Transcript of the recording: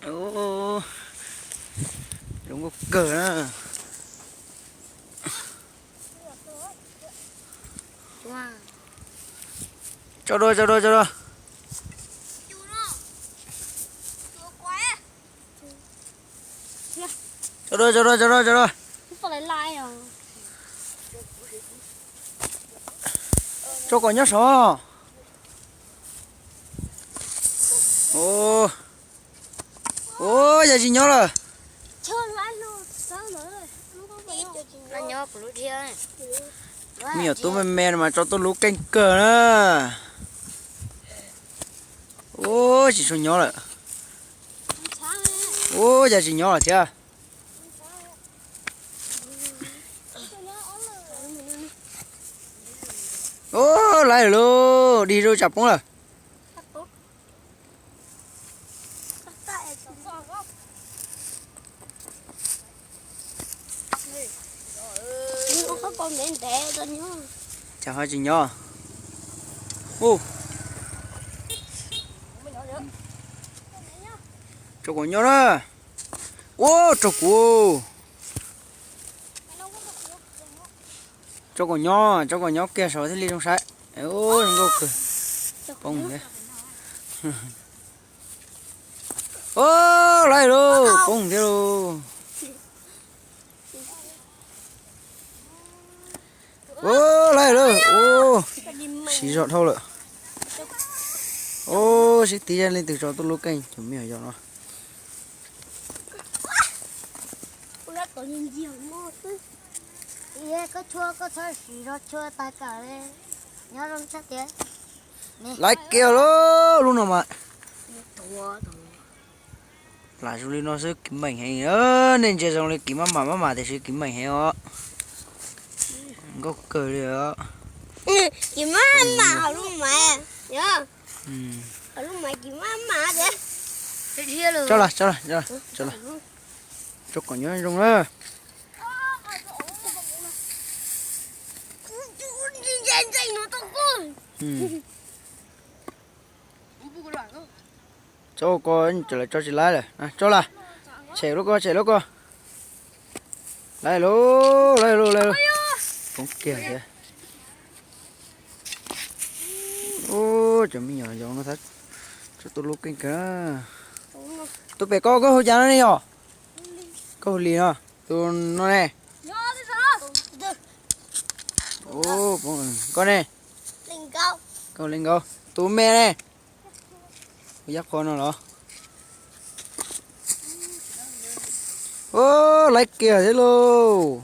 Ub, zoo nkauj kawg na. Tso dua, tso dua, tso dua. Tso dua, tso dua, tso dua, tso dua. Tso kom nyob saud. Ub, ub, yam tsis nyob lawm. Me nyuam tub me me no mas tso tuaj lub keej kawg na. Ub, tsis tshua nyob lawm. Ub, yam tsis nyob lawm thiab. Ub, laib lawm lauj, dig rau tsam poob lawm. Cas ho tsis nyob. Ub, tso kom nyob na. Ub, raug kuv. Tso kom nyob, tso kom nyob kiag saud thiaj li zoo saib. Ub, zoo nkauj kawg. Poob thiab. Ub, laib lauj, poob thiab lauj. Ub, laib lauj, ub, siv zog dhau lawm. Ub, sib tiv zaj leej twg tso tuaj lub keej cov me nyuam yaus no. Koj tshua, koj txhob siv zog tshua tag kawg li. Nyob zoo tshaj tias. Laib kiag lauj, lub no mas. Lam zoo li no xwb kiv meem heev, nej ntsia zoo li kiv maj mam maj mam tiam sis kiv meem heev os. Nkauj kawg li os. Kiv maj mam hauv lub maiv, hauv lub maiv kiv maj mam tias. Tso las, tso las, tso las. Tso kom nyob zoo na. Tso ko, lawv tso tsis laib lawm, tso las. Tshem lub ko, tshem lub ko. Laib lauj, laib lauj, laib lauj. Poob kiag thiab. Ub, cov me nyuam yaus no txhob tuaj lub keej kawg. Tus pem ko koj hu cas no ne yom? Koj hu Lis no. Tus no ne? Koj ne? Koj hu Li Nkaus. Tus me ne? Hu Yaj Qhua no los? Ub, laib kiag thiab lauj.